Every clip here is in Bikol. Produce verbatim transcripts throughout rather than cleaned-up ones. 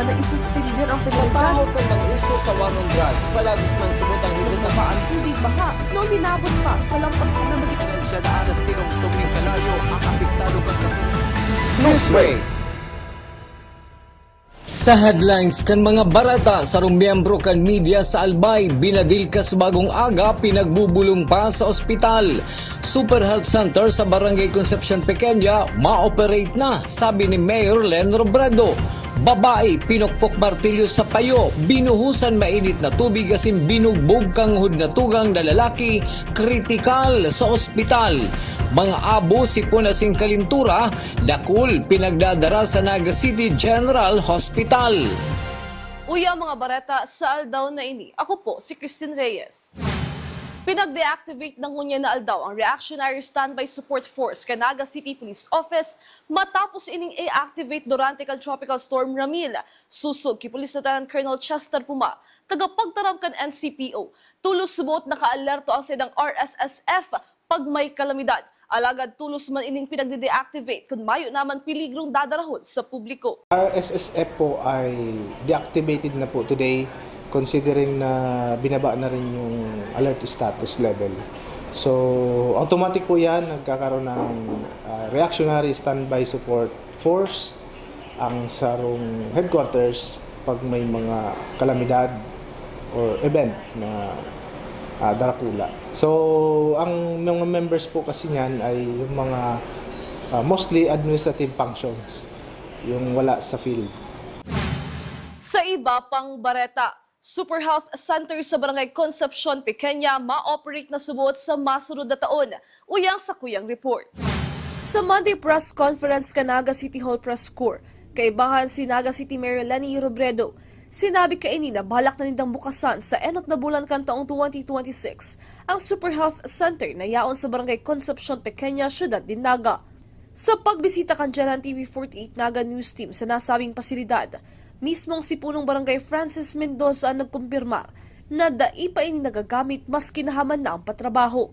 na isuspindi ang Sa tahaw kan mag-issue sa war on drugs, palagis man subot ang higit na Baba ang tubig baha na uminabot pa sa lampag na magiging Siya na alas tinongtong ning kalayo ang apektado kan kasunod. Newsbreak. Sa headlines kan mga bareta, sarong miyembro kan media sa Albay binadil kas bagong aga, pinagbubulong pa sa ospital. Super Health Center sa Barangay Concepcion Pequeña ma-operate na, sabi ni Mayor Len Robredo. Babae, pinukpok martilyo sa payo, binuhusan mainit na tubig asin binugbog kanghod na tugang na lalaki, kritikal sa ospital. Mga abo, sipon asin kalintura, dakul, pinagdadara sa Naga City General Hospital. Uya ang mga bareta sa aldaw na ini. Ako po si Christine Reyes. Pinag-deactivate na ngunyan na aldaw ang Reactionary Standby Support Force kan Naga City Police Office matapos ining i-activate durante kan Tropical Storm Ramil. Susog ki Police Lieutenant Colonel Chester Puma, tagapagtaram kan N C P O, tulos subot nakaalerto ang saindang R S S F pag may kalamidad. Alagad tulos man ining pinagde-deactivate kun mayo naman peligrong dadarahon sa publiko. R S S F po ay deactivated na po today, considering na binaba na rin yung alert status level. So, automatic po yan, nagkakaroon ng ah, reactionary standby support force ang sarong headquarters pag may mga kalamidad or event na ah, darakula. So, ang mga members po kasi niyan ay yung mga ah, mostly administrative functions, yung wala sa field. Sa iba pang bareta, Super Health Center sa Barangay Concepcion Pequeña ma-operate na subot sa masunod na taon. Uyang sa kuyang report. Sa Monday press conference kan Naga City Hall Press Corps, kaibahan si Naga City Mayor Leni Robredo, sinabi kaini na balak na nindang bukasan sa enot na bulan kan taong twenty twenty-six ang Super Health Center na yaon sa Barangay Concepcion Pequeña, Syudad nin Naga. Sa pagbisita kan General T V forty-eight Naga News Team sa nasabing pasilidad, mismong si Punong Barangay Francis Mendoza ang nagkumpirmar na dai pa ini nagagamit maski nahaman na ang patrabaho.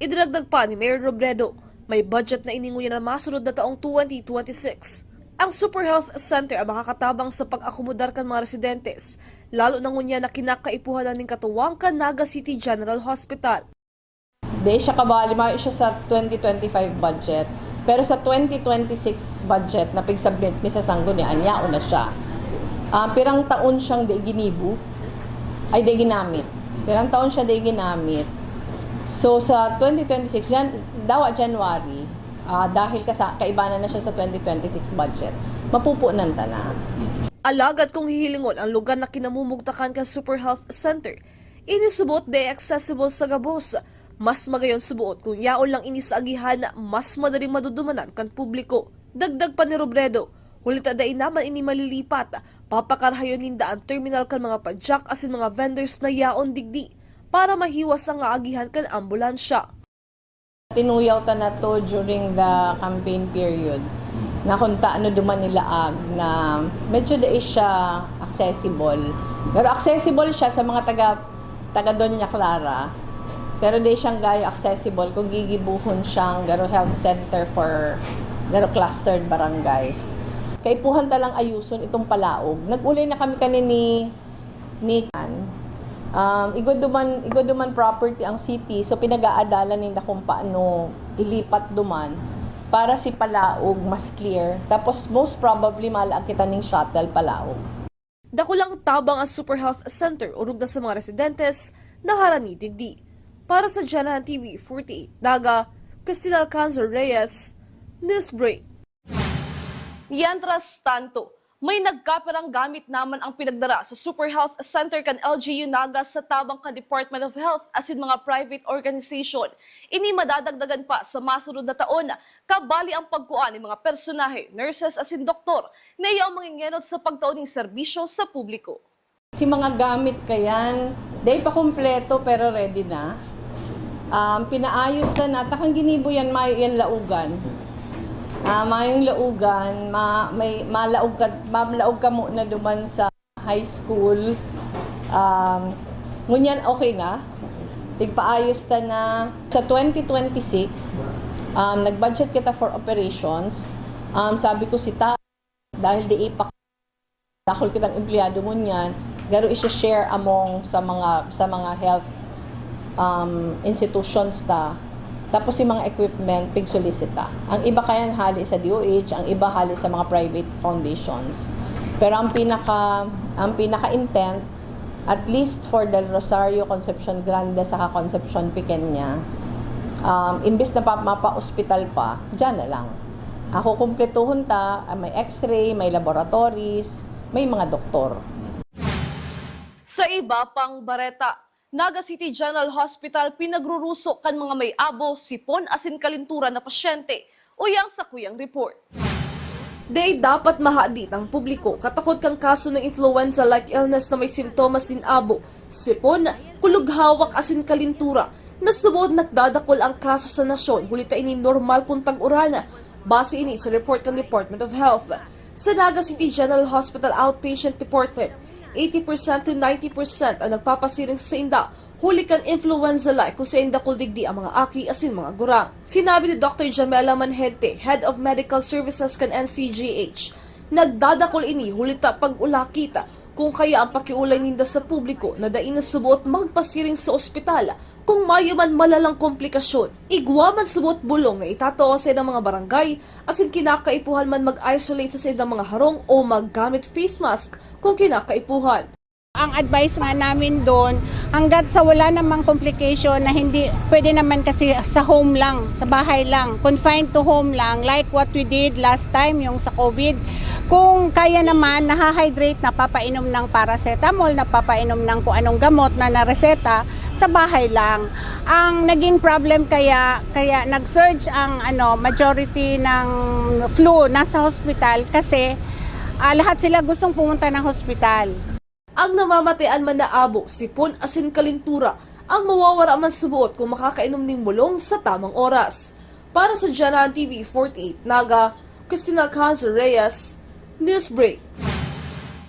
Idinagdag pa ni Mayor Robredo, may budget na ini ngunyan na masunod na taong twenty twenty-six. Ang Super Health Center ang makakatabang sa pag-akomodar kan mga residentes, lalo na ngunyan na kinakaipuhan na nin katuwang kan Naga City General Hospital. Di siya kabali, mayo siya sa twenty twenty-five budget. Pero sa twenty twenty-six budget na pig-submit mi sa Sanggunian, yaon na siya. Ah, pirang taon siyang di ginibo, ay di ginamit. Pirang taon siya di ginamit. So sa twenty twenty-six, Jan-, dawa January, ah, dahil kasa, kaibanan na siya sa twenty twenty-six budget, mapupunan ta na. Alagad kung hihilingon ang lugar na kinamumugtakan kan Super Health Center, ini subot di accessible sa gabos. Mas magayon suboot kung yaon lang ini sa agihan na mas madaling madudumanan kan publiko. Dagdag pa ni Robredo, huli ta dai naman ini malilipat, papakarahayon ninda ang terminal kan mga padyak asin mga vendors na yaon digdi para mahiwas ang aagihan kan ambulansya. Tinuyaw ta na to during the campaign period, na kung taano duman nilaag na medyo dai siya accessible. Pero accessible siya sa mga taga, taga Doña Clara. Pero dai siyang gayo accessible kung gigibuhon siyang garo health center for garo clustered barangays. Kaipuhan ta lang ayuson itong palaog. Nag-ulay na kami kani ni ni kan. Um, igwa duman, igwa duman property ang city, so pinag-aadalan ninda kung paano ilipat duman para si palaog mas clear. Tapos most probably malaag kita ning shuttle palaog. Dakulang tabang ang Super Health Center orog na sa mga residentes na harani digdi. Para sa Janahan T V forty-eight Naga, Christina Alcanzar Reyes, Newsbreak. Mientras tanto, may nagkapirang gamit naman ang pinagdara sa Super Health Center kan L G U Naga sa tabang kan Department of Health asin mga private organization. Ini madadagdagan pa sa masunod na taon, kabali ang pagkua nin mga personahe, nurses asin doktor na iya ang mangingenot sa pagtao nin serbisyo sa publiko. Si mga gamit kayan, dai pa kompleto pero ready na. Um, pinaayos na na, takang ginibo yan, mayo yan laugan. Ah, mayong laugan, ma, may, malaog ka, malaog ka muna duman sa high school. Um, ngunyan okay na. Tigpaayos ta na. Sa twenty twenty-six, um, nag-budget kita for operations. Um, sabi ko si ta, dahil di ipak Dakul kitang empleyado ngunyan, garo i-share among sa mga, sa mga health, um, institutions ta. Tapos yung mga equipment, pigsolisita. Ang iba kaya hali sa D O H, ang iba hali sa mga private foundations. Pero ang pinaka, ang pinaka-intent, at least for Del Rosario, Concepcion Grande, saka Concepcion Pequeña, um, imbis na pa, mapa-ospital pa, dyan na lang. Ako, kumpletuhon ta, ah, may x-ray, may laboratories, may mga doktor. Sa iba pang bareta, Naga City General Hospital pinagrurusok kan mga may abo, sipon asin kalintura na pasyente. Uyang sa kuyang report. Dai dapat mahadit ang publiko katakot kan kaso ng influenza-like illness na may simptomas nin abo, sipon, kulog hawak asin kalintura, na subood nagdadakol ang kaso sa nasyon huli ta ini normal kun tag-uran, base ini sa report kan Department of Health. Sa Naga City General Hospital Outpatient Department, eighty percent to ninety percent ang nagpapasiring sa sainda huli kan influenza-like kun sain dakul digdi ang mga aki asin mga gurang. Sinabi ni Doktor Jamela Manhente, Head of Medical Services kan N C G H, nagdadakol ini huli ta pag-ulakit, kun kaya ang pakiolay ninda sa publiko na dai na suboot magpasiring sa ospital kung mayo man malalang komplikasyon. Igwa man suboot bulong na itatao sa saindang mga barangay, asin kinakaipuhan man mag-isolate sa saindang mga harong o maggamit face mask kung kinakaipuhan. Ang advice nga namin doon, hanggat sa wala namang complication na hindi, pwede naman kasi sa home lang, sa bahay lang, confined to home lang, like what we did last time, yung sa COVID. Kung kaya naman, nahahydrate, napapainom ng paracetamol, napapainom ng kung anong gamot na nareseta sa bahay lang. Ang naging problem kaya, kaya nag-surge ang ano, majority ng flu nasa hospital kasi ah, lahat sila gustong pumunta ng hospital. Ang namamatayan man na abo, sipon asin kalintura ang mawawara man suboot kung makakainom ning mulong sa tamang oras. Para sa Janan T V forty-eight Naga, Christina Cancer Reyes, Newsbreak.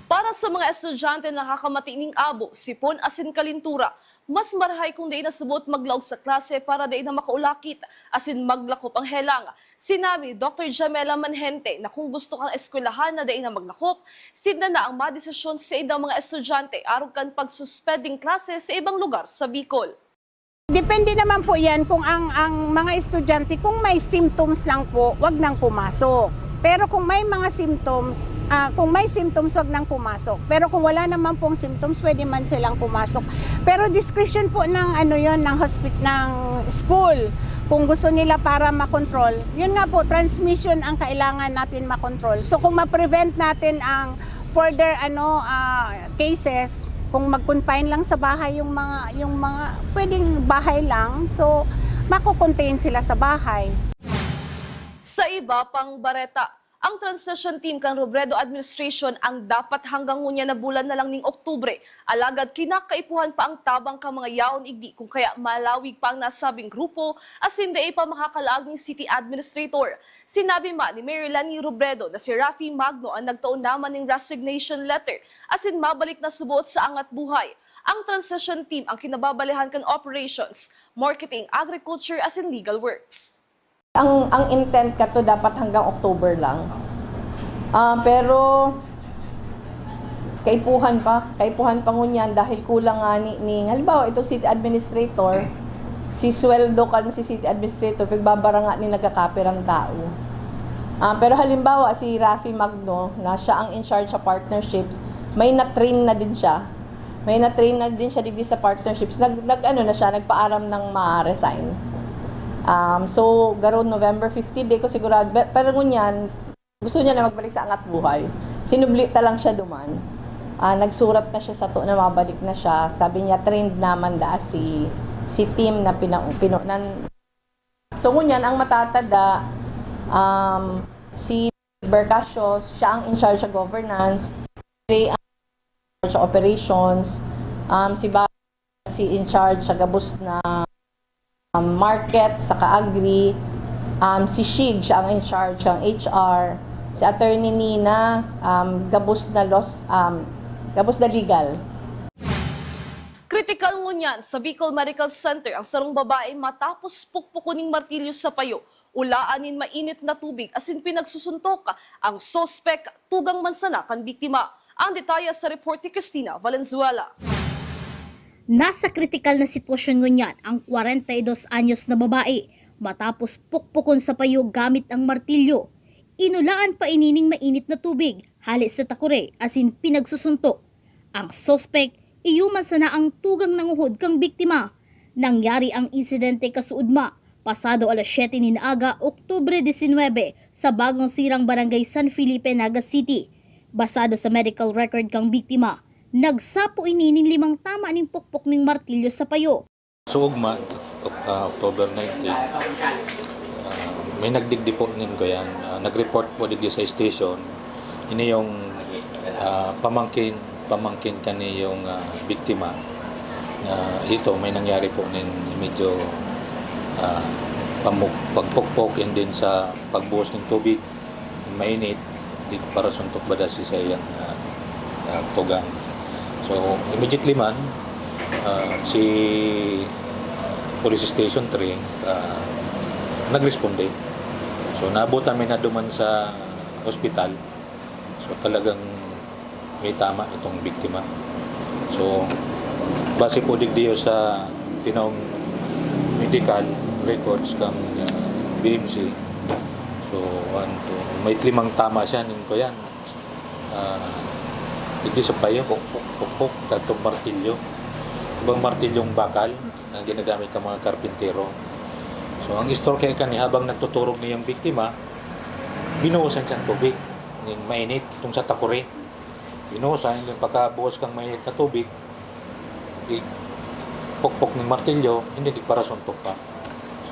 Para sa mga estudyante na nakakamati ning abo, sipon asin kalintura, mas marahay kung dai na suboot maglaog sa klase para dai na makaulakit asin maglakop ang helang. Sinabi ni Doktor Jamela Manhente na kung gusto kang eskwelahan na dai na maglakop, sinda na ang madesisyon sa saindang mga estudyante arog kan pagsuspending klase sa ibang lugar sa Bicol. Depende naman po yan kung ang, ang mga estudyante, kung may symptoms lang po, wag nang pumasok. Pero kung may mga symptoms, ah, kung may symptoms, wag nang pumasok. Pero kung wala naman pong symptoms, pwede man silang pumasok. Pero discretion po ng ano yon, ng hospit ng school, kung gusto nila para makontrol. Yun nga po, transmission ang kailangan natin makontrol. So kung ma-prevent natin ang further ano ah, cases, kung mag-confine lang sa bahay yung mga yung mga pwedeng bahay lang, so mako-contain sila sa bahay. Sa iba pang bareta, ang transition team kan Robredo administration ang dapat hanggang ngunyan na bulan na lang ning Oktubre, alagad kinakaipuhan pa ang tabang kan mga yaon igdi kung kaya malawig pa ang nasabing grupo asin dai pa makakalaag nin city administrator. Sinabi man ni Mayor Leni Robredo na si Raffy Magno ang nagtao naman nin resignation letter asin mabalik na suboot sa angat buhay. Ang transition team ang kinababalihan kan operations, marketing, agriculture asin legal works. Ang, ang intent kato dapat hanggang October lang. Ah, pero kaipuhan pa, kaipuhan pa ngunyan dahil kulang nga ni, ni halimbawa, itong city administrator, si sweldo kan si city administrator, pigbabara nga ni nagkakapirang tao. Ah, pero halimbawa, si Raffy Magno, na siya ang in charge sa partnerships, may na-train na din siya. May na-train na din siya digdi sa partnerships. Nag, nag ano na siya, nagpaaram ng ma-resign. Um, so, garo November fifteen, di ko sigurado. Pe-, pero ngunyan, gusto niya na magbalik sa angat buhay. Sinubli ta lang siya duman. Ah, nagsurat na siya sato na mabalik na siya. Sabi niya, trained naman da si, si team na pina, pinunan. So, ngunyan, ang matatada, um, si Bercasios, siya ang in charge sa governance. Ray ang in charge sa operations. Um, si Ba, si in charge sa gabos na, um, market, sa kaagri. Um, si Shig, siya ang in charge ng H R. Si Attorney Nina, um, gabos na laws, um, gabos na legal. Kritikal ngunyan sa Bicol Medical Center ang sarong babae matapos pukpukon ning martilyo sa payo, ulaan nin mainit na tubig asin pinagsusuntok ang suspek, tugang man sana kan biktima. Ang detalye sa report ni Christina Valenzuela. Nasa kritikal na sitwasyon ngunyan ang kwarenta y dos anyos na babae matapos pukpukon sa payo gamit ang martilyo. Inulaan pa ini ning mainit na tubig hale sa takure asin pinagsusuntok. Ang suspek, iyo man sana ang tugang nanguhod kan biktima. Nangyari ang insidente kasuodma, pasado alas siyete nin aga, Oktubre disinwebe, sa Bagong Sirang, Barangay San Felipe, Naga City. Basado sa medical record kan biktima, nagsapo ini nin limang tama nin pukpok nin martilyo sa payo. Sa ugma, Oc-, ah, October nineteen, ah, may nagdigdi po nin kuyan, ah, nag-report po digdi sa station. Ini yung, ah, pamangkin, pamangkin kan yung, ah, biktima na ito, may nangyari po nin medyo, ah, pamuk-, pagpukpok and then sa pagbuhos ng tubig, mainit, di para suntok baga si sa iyang, ah, ah, tugang. So, immediately man, ah, si Police Station three, ah, nagresponde. So, naabutan mi na duman sa ospital. So, talagang may tama itong biktima. So, base po digdiyo sa tinawong medical records kang, ah, B M C. So, one, two, may limang tama siya ning kuyan. Ah, digdi sa payo, pukpok, pukpok, tatong martilyo. Ibang martilyong bakal na ginagamit ng mga karpintero. So, ang istorya kaya kani, habang nagtuturog na yung biktima, binuhusan siyang tubig, ning mainit, itong sa takuri. Binuhusan, yung pagkabuhos kang mainit na tubig, i-, pukpok ng martilyo, hindi, di para suntok pa.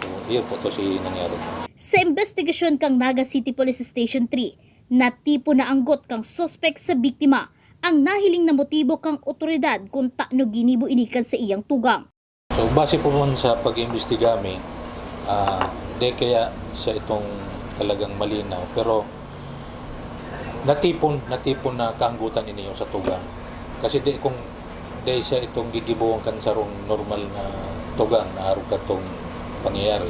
So, iyon po to si nangyari. Sa investigasyon kang Naga City Police Station three, natipon na ang got kang suspek sa biktima. Ang nahiling na motibo kang otoridad kung tano ginibo ini kan sa iyang tugang. So, base po man sa pag-iimbestiga mi, ah, di kaya siya itong talagang malinaw, pero natipon, natipon na kaanggotan ini yung sa tugang. Kasi di kung di siya itong gigibuhan kan sarong normal na tugang na arog katong pangyayari.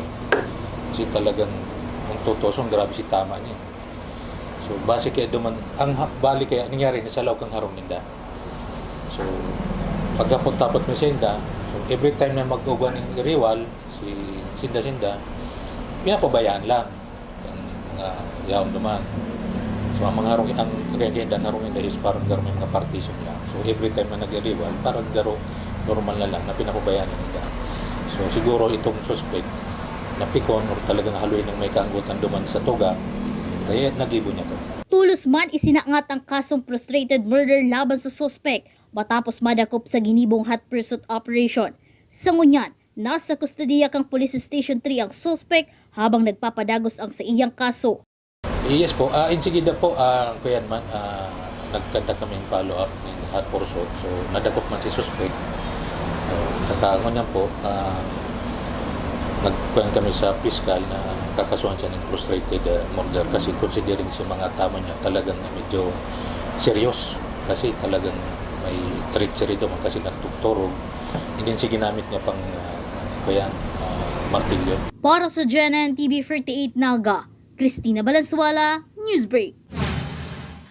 Kasi talagang, kung tutuson, grabe si tama niya. So, base kaya duman, ang ha-, bali kaya nangyari na sa laog kang harong ninda. So, pagkapot-tapot mi sinda, so, every time na mag-ugwa ning riwal, si sinda-sinda, pinapabayaan lang. Ang mga yaon duman. So, ang mga harong, ang kaya, kaya harong ninda is parang garo may mga partition lang. So, every time na nag-riwal, parang garo normal na lang na pinapabayaan na ninda. So, siguro itong suspect, napikon or talagang haloy ng may kaanggotan duman sa tugang, kaya nagibo niya to. Tolos man isinangat ang kasong frustrated murder laban sa suspek matapos madakop sa ginibong hot pursuit operation. Sa ngunyan, nasa kustodiya kang Police Station three ang suspek habang nagpapadagos ang sa iyang kaso. Yes po, ah, insigida po, ah, kuyan man, ah, nagkanda kami ng follow-up in hot pursuit. So, nadakop man si suspect. So, saka ngunyan po, ah, nagkuhan kami sa piskal na kakasuhan siya ng frustrated, ah, murder kasi considering si mga tama niya talagang medyo serious kasi talagang may treachery doon kasi nagtuturo. And then, si ginamit niya pang, ah, kuyan, ah, martilyo. Para sa G N N T V forty-eight Naga, Christina Valenzuela, Newsbreak.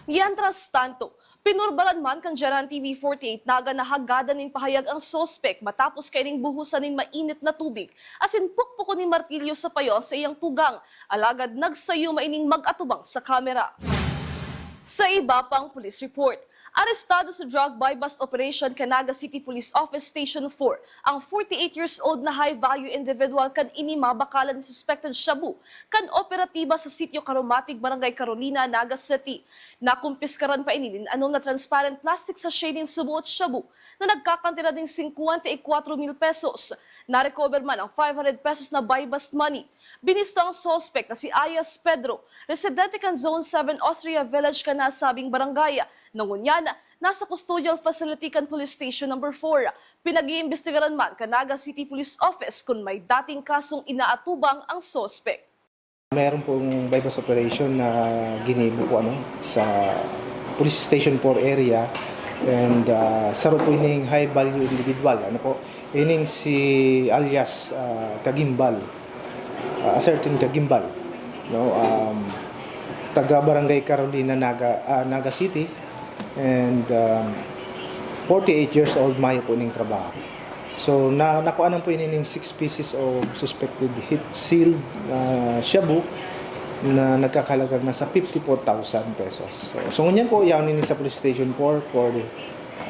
Mientras tanto, pinurbaran man kan G N N T V forty-eight Naga na hagadan nin pahayag ang suspek matapos kaining buhusan nin mainit na tubig asin pukpukon nin martilyo sa payo sa iyang tugang, alagad nagsayo maining mag-atubang sa kamera. Sa iba pang police report, arestado sa drug buy-bust operation kan Naga City Police Office Station four ang forty-eight years old na high-value individual kan ini mabakalan na suspected shabu kan operatiba sa Sitio Karumatig, Barangay Carolina, Naga City. Nakumpiskaran pa ini nin anom na transparent plastic sachet nin suboot shabu na nagkakantidad nin singkwenta y kwatro mil pesos. Narecover man ang five hundred pesos na buy-bust money. Binisto ang suspek na si Ayas Pedro, residente kan Zone seven Austria Village kan nasabing barangay, na ngunyan nasa custodial facility kan Police Station number four. Pinag-iimbestigaran man kan Naga City Police Office kun may dating kasong inaatubang ang suspek. Meron pong buy-bust operation na ginibo po, ano, sa Police Station four area, and, ah, saro po ining high value individual, ano po, ining si alias, ah, Kagimbal, ah, a certain Kagimbal, no, um, taga Barangay Carolina, Naga, ah, Naga City, And, um, forty-eight years old, mayo po ning trabaho. So, na, nakuanan po ini ning six pieces of suspected heat sealed, ah, shabu na nagkakahalagang nasa fifty-four thousand pesos. So, so ngunyan po, yaon ini sa police station four for,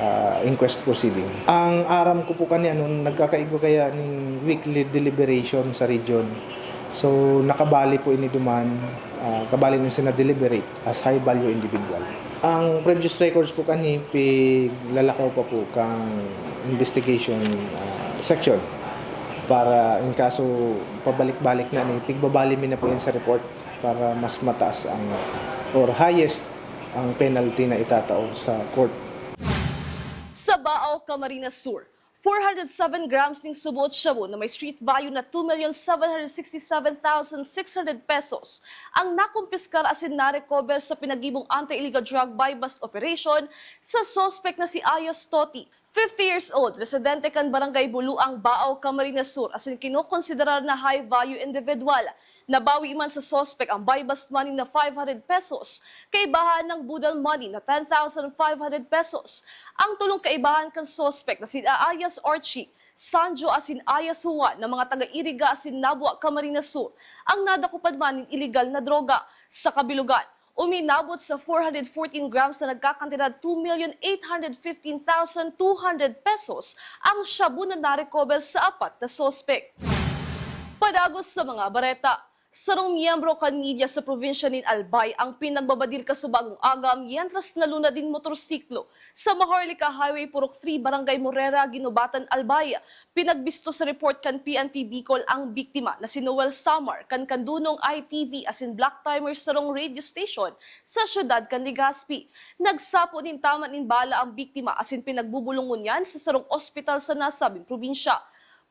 ah, inquest proceeding. Ang aram ko po kani, ano, nagkakaigwa kaya ning weekly deliberation sa region. So, nakabali po ini duman, ah, kabali na sina deliberate as high value individual. Ang previous records po kani, piglalakaw pa po kang investigation, ah, section para in kaso pabalik-balik na ni, pigbabali mi na po yan sa report para mas mataas ang, or highest ang penalty na itatao sa court. Sa Baao, Camarines Sur, four hundred seven grams ning suboot shabu na may street value na two million seven hundred sixty-seven thousand six hundred pesos ang nakumpiskar asin na-recover sa pinagibong anti-illegal drug buy-bust operation sa suspek na si Ayos Toti, fifty years old, residente kan Barangay Buluang, Baao, Camarines Sur, asin kinokonsiderar na high-value individual. Nabawi man sa suspek ang buy-bust money na five hundred pesos, kaibahan ng boodle money na ten thousand five hundred pesos. Ang tolong kaibahan kan suspek na si Ayas Archie, Sanjo asin Ayas Juan na mga taga-Iriga asin Nabua, Camarines Sur, ang nadakupan man nin iligal na droga. Sa kabilugan, uminabot sa four hundred fourteen grams na nagkakantidad two million eight hundred fifteen thousand two hundred pesos ang shabu na na-recover sa apat na suspek. Padagos sa mga bareta, sarong miyembro kan media sa probinsya nin Albay ang pinagbabadil kasubagong aga mientras nalunad nin motorsiklo sa Maharlika Highway, Purok three, Barangay Morera, Guinobatan, Albay. Pinagbisto sa report kan P N P Bicol ang biktima na si Noel Samar kan Kandunong I T V asin Black Timer, sarong radio station sa siyudad kan Legazpi. Nagsapo nin tama nin bala ang biktima asin pinagbubulong ngunyan sa sarong ospital sa nasabing probinsya.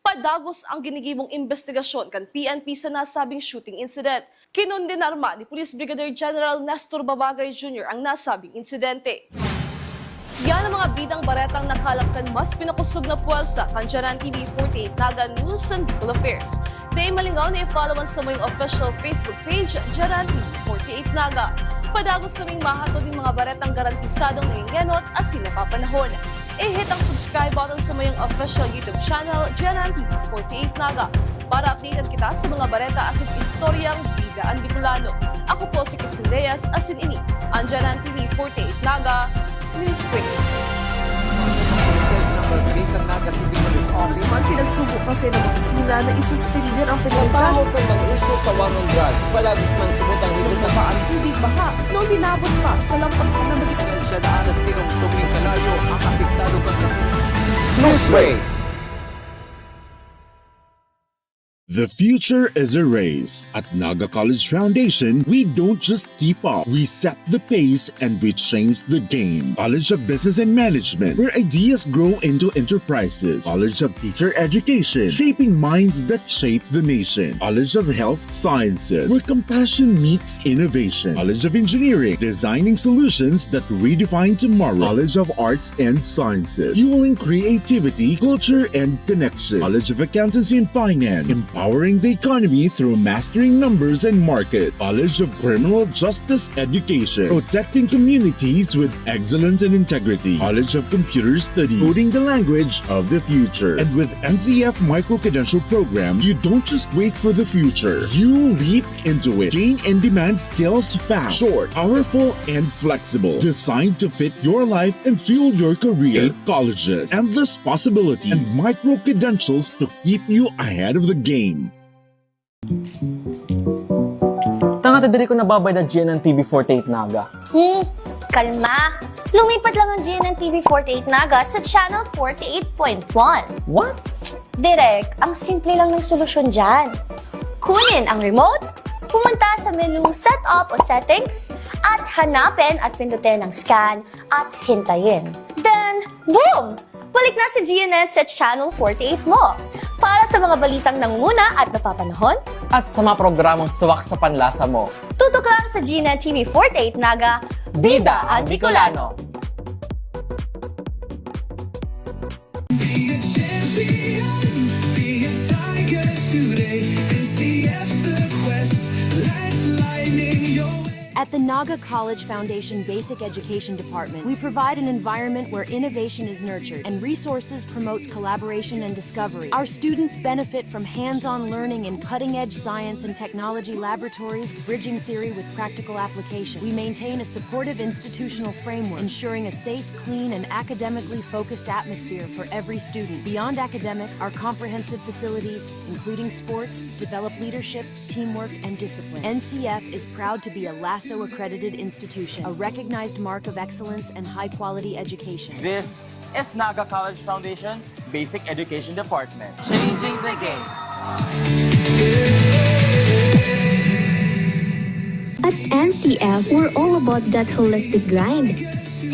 Padagos ang ginigibong imbestigasyon kan P N P sa nasabing shooting incident. Kinondenar man ni Police Brigadier General Nestor Babagay Junior ang nasabing insidente. Yan ang mga bidang baretang nakalap kan mas pinakusog na puwersa kan Jaran T V forty-eight Naga News and Bicol Affairs. Dai malingaw na i-follow an samuyang official Facebook page, Jaran T V forty-eight Naga. Padagos kaming mahatod nin mga baretang garantisadong nangengenot asin napapanahon. I-hit ang subscribe button sa mayong official YouTube channel, Jaran T V forty-eight Naga, para updated kita sa mga bareta asin istoryang bida an Bicolano. Ako po si Christine Reyes, asin ini an Jaran T V forty-eight Naga News Break. Ng Barangay Naga City Police Office. Pulis man pinagsugo kasi ng opisina na isuspindi ang Sa panahon kan mga isyu sa war on drugs, palagis man subot ang higit na Mababa ang tubig baha na uminabot pa sa lampas na magiging Dahil siya daan na sa tinungtong ning kalayo, ang apektado kan kasunod. Newsbreak! The future is a race. At Naga College Foundation, we don't just keep up. We set the pace and we change the game. College of Business and Management, where ideas grow into enterprises. College of Teacher Education, shaping minds that shape the nation. College of Health Sciences, where compassion meets innovation. College of Engineering, designing solutions that redefine tomorrow. College of Arts and Sciences, fueling creativity, culture, and connection. College of Accountancy and Finance, empowering the economy through mastering numbers and market. College of Criminal Justice Education, protecting communities with excellence and integrity. College of Computer Studies, coding the language of the future. And with N C F micro-credential programs, you don't just wait for the future. You leap into it. Gain in-demand skills fast, short, powerful, and flexible. Designed to fit your life and fuel your career. Eight colleges, endless possibilities, and micro-credentials to keep you ahead of the game. Tanga ta diri ko nababayad ang G N N T V forty-eight Naga. Hmm, kalma. Lumipat lang ang G N N T V forty-eight Naga sa Channel forty-eight point one. What? Direk, ang simple lang ng solusyon dyan. Kunin ang remote, pumunta sa menu Setup o Settings, at hanapin at pindutin ang Scan at hintayin. Then, boom! Balik na si G N N sa Channel forty-eight mo. Para sa mga balitang nangunguna at napapanahon, At sa mga programang swak sa panlasa mo. Tutok lang sa G N N T V forty-eight Naga, Bida ang Bicolano. At the Naga College Foundation Basic Education Department, we provide an environment where innovation is nurtured and resources promotes collaboration and discovery. Our students benefit from hands-on learning in cutting-edge science and technology laboratories, bridging theory with practical application. We maintain a supportive institutional framework, ensuring a safe, clean, and academically focused atmosphere for every student. Beyond academics, our comprehensive facilities, including sports, develop leadership, teamwork, and discipline. N C F is proud to be a LASO accredited institution, a recognized mark of excellence and high-quality education. This is Naga College Foundation Basic Education Department. Changing the game. At N C F, we're all about that holistic grind.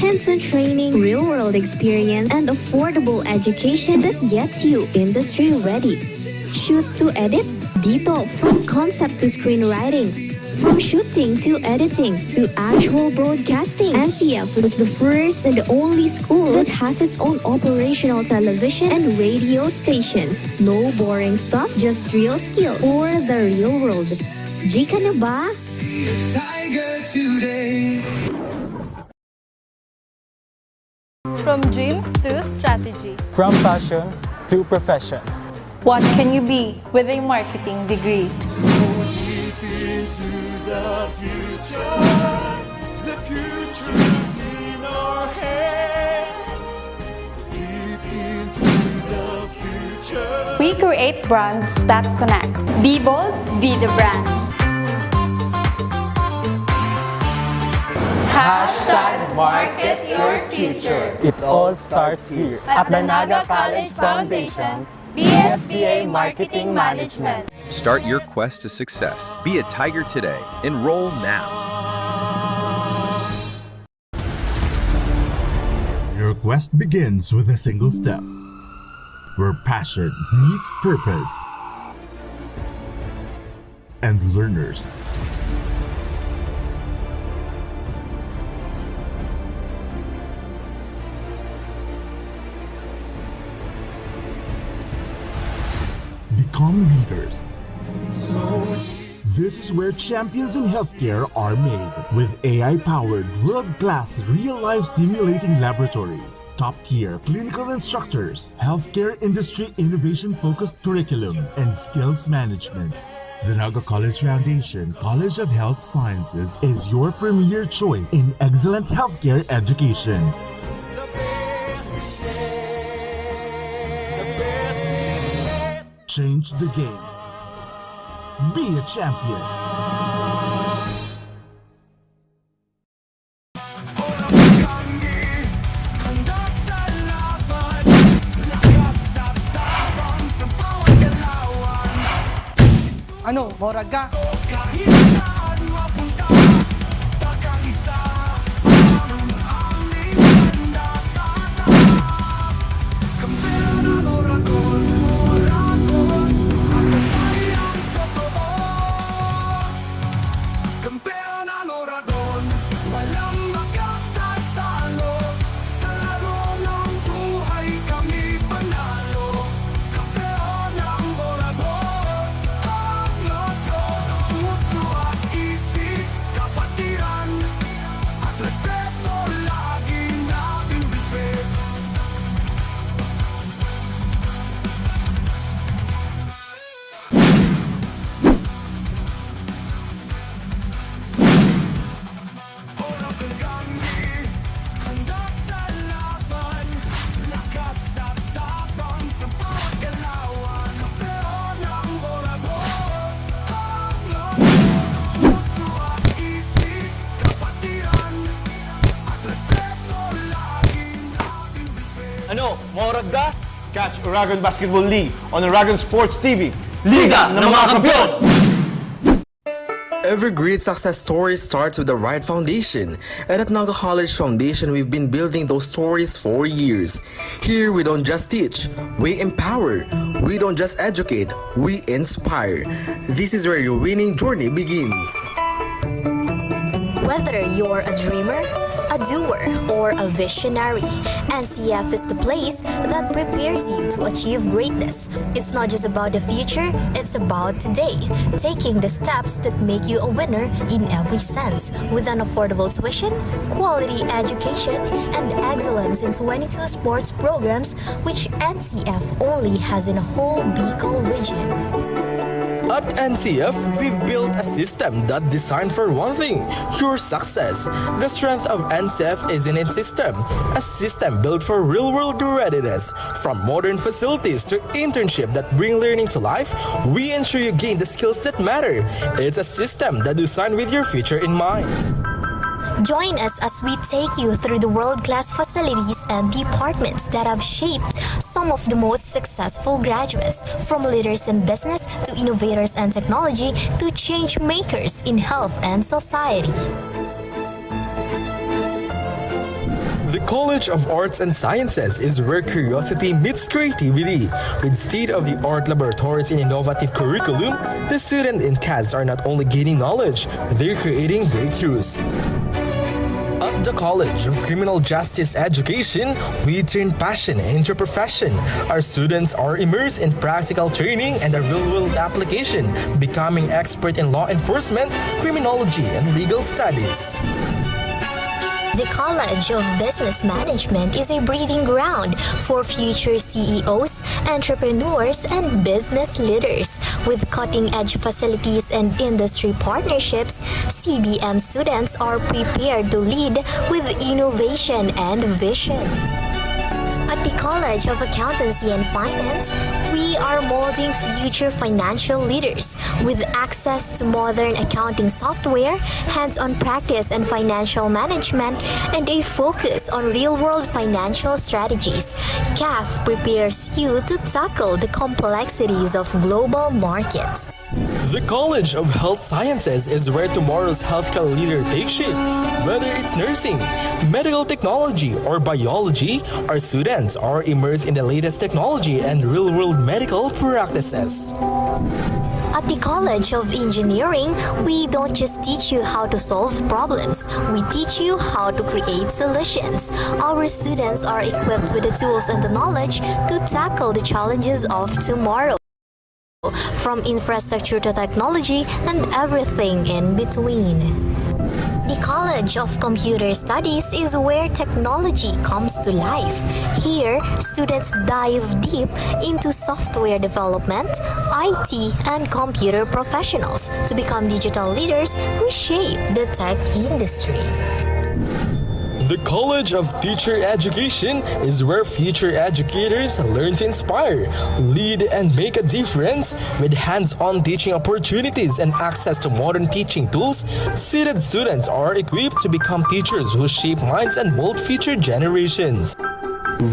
Hands-on training, real-world experience, and affordable education that gets you industry-ready. Shoot to edit, dito, from concept to screenwriting. From shooting to editing to actual broadcasting, N C F is the first and only school that has its own operational television and radio stations. No boring stuff, just real skills for the real world. G ka na ba? Tiger today. From dreams to strategy. From passion to profession. What can you be with a marketing degree? Leap into the future. The future is in our hands. Leap into the future. We create brands that connect. Be bold, be the brand. Hashtag market your future. It all starts here. At the Naga College Foundation, B S B A Marketing Management. Start your quest to success. Be a Tiger today. Enroll now. Your quest begins with a single step, where passion meets purpose and learners become leaders. This is where champions in healthcare are made with A I-powered, world-class, real-life simulating laboratories, top-tier clinical instructors, healthcare industry innovation-focused curriculum, and skills management. The Naga College Foundation College of Health Sciences is your premier choice in excellent healthcare education. Change the game. Be a champion. Ano, maurag ka? Ano, maurag ka? Catch Oragon Basketball League on Oragon Sports T V. Liga ng mga Kampiyon! Every great success story starts with the right foundation. And at Naga College Foundation, we've been building those stories for years. Here, we don't just teach, we empower. We don't just educate, we inspire. This is where your winning journey begins. Whether you're a dreamer, A doer or a visionary, N C F is the place that prepares you to achieve greatness. It's not just about the future, it's about today. Taking the steps that make you a winner in every sense, with an affordable tuition, quality education, and excellence in twenty-two sports programs, which N C F only has in a whole Bicol region. At N C F, we've built a system that designed for one thing, your success. The strength of N C F is in its system, a system built for real-world readiness. From modern facilities to internship that bring learning to life, we ensure you gain the skills that matter. It's a system that designed with your future in mind. Join us as we take you through the world-class facilities and departments that have shaped some of the most successful graduates, from leaders in business to innovators and technology to change makers in health and society. The College of Arts and Sciences is where curiosity meets creativity. With state-of-the-art laboratories and innovative curriculum, the student in CAS are not only gaining knowledge, they're creating breakthroughs. At the College of Criminal Justice Education, we turn passion into profession. Our students are immersed in practical training and a real-world application, becoming expert in law enforcement, criminology, and legal studies. The College of Business Management is a breeding ground for future C E Os, entrepreneurs, and business leaders. With cutting-edge facilities and industry partnerships, C B M students are prepared to lead with innovation and vision. At the College of Accountancy and Finance, we are molding future financial leaders with access to modern accounting software, hands-on practice in financial management, and a focus on real-world financial strategies. CAF prepares you to tackle the complexities of global markets. The College of Health Sciences is where tomorrow's healthcare leader takes shape. Whether it's nursing, medical technology, or biology, our students are immersed in the latest technology and real-world medical practices. At the College of Engineering, we don't just teach you how to solve problems, we teach you how to create solutions. Our students are equipped with the tools and the knowledge to tackle the challenges of tomorrow, from infrastructure to technology and everything in between. The College of Computer Studies is where technology comes to life. Here, students dive deep into software development, I T, and computer professionals to become digital leaders who shape the tech industry. The College of Teacher Education is where future educators learn to inspire, lead, and make a difference. With hands-on teaching opportunities and access to modern teaching tools, seated students are equipped to become teachers who shape minds and mold future generations.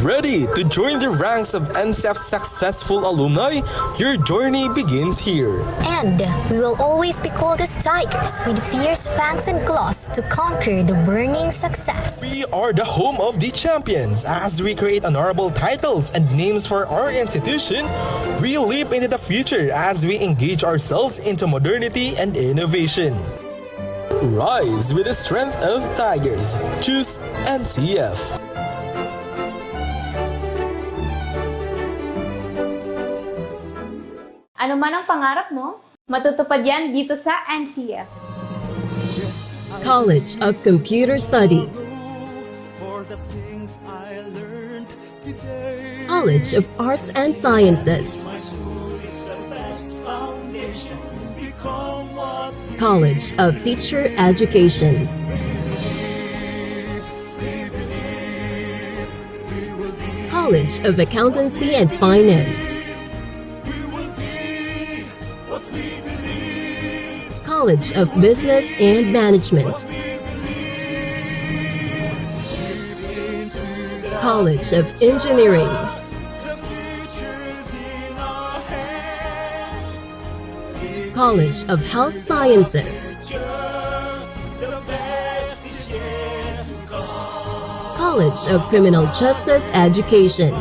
Ready to join the ranks of N C F's successful alumni? Your journey begins here. And we will always be called as tigers with fierce fangs and claws to conquer the burning success. We are the home of the champions. As we create honorable titles and names for our institution, we leap into the future as we engage ourselves into modernity and innovation. Rise with the strength of tigers. Choose N C F. Ano man ang pangarap mo, matutupad yan dito sa N C F. College of Computer Studies. College of Arts and Sciences. College of Teacher Education. College of Accountancy and Finance. College of Business and Management. College of Engineering. College of Health Sciences. College of Criminal Justice Education.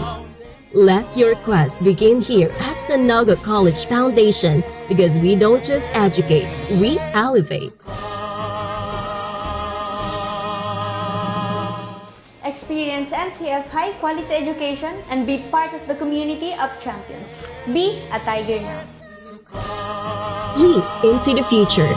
Let your quest begin here at the Naga College Foundation, because we don't just educate, we elevate. N C F high quality education and be part of the community of champions. Be a tiger now. Leap into the future.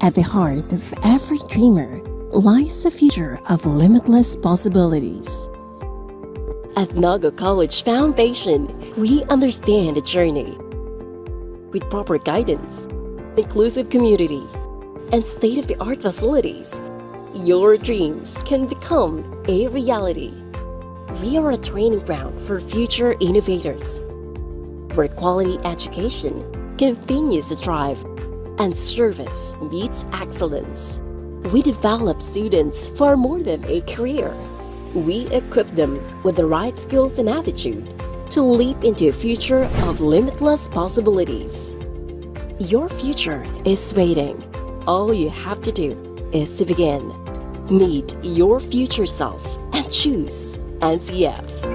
At the heart of every dreamer lies a future of limitless possibilities. At Naga College Foundation, we understand the journey. With proper guidance, inclusive community, and state-of-the-art facilities, your dreams can become a reality. We are a training ground for future innovators, where quality education continues to thrive and service meets excellence. We develop students for more than a career. We equip them with the right skills and attitude to leap into a future of limitless possibilities. Your future is waiting. All you have to do is to begin. Meet your future self and choose N C F.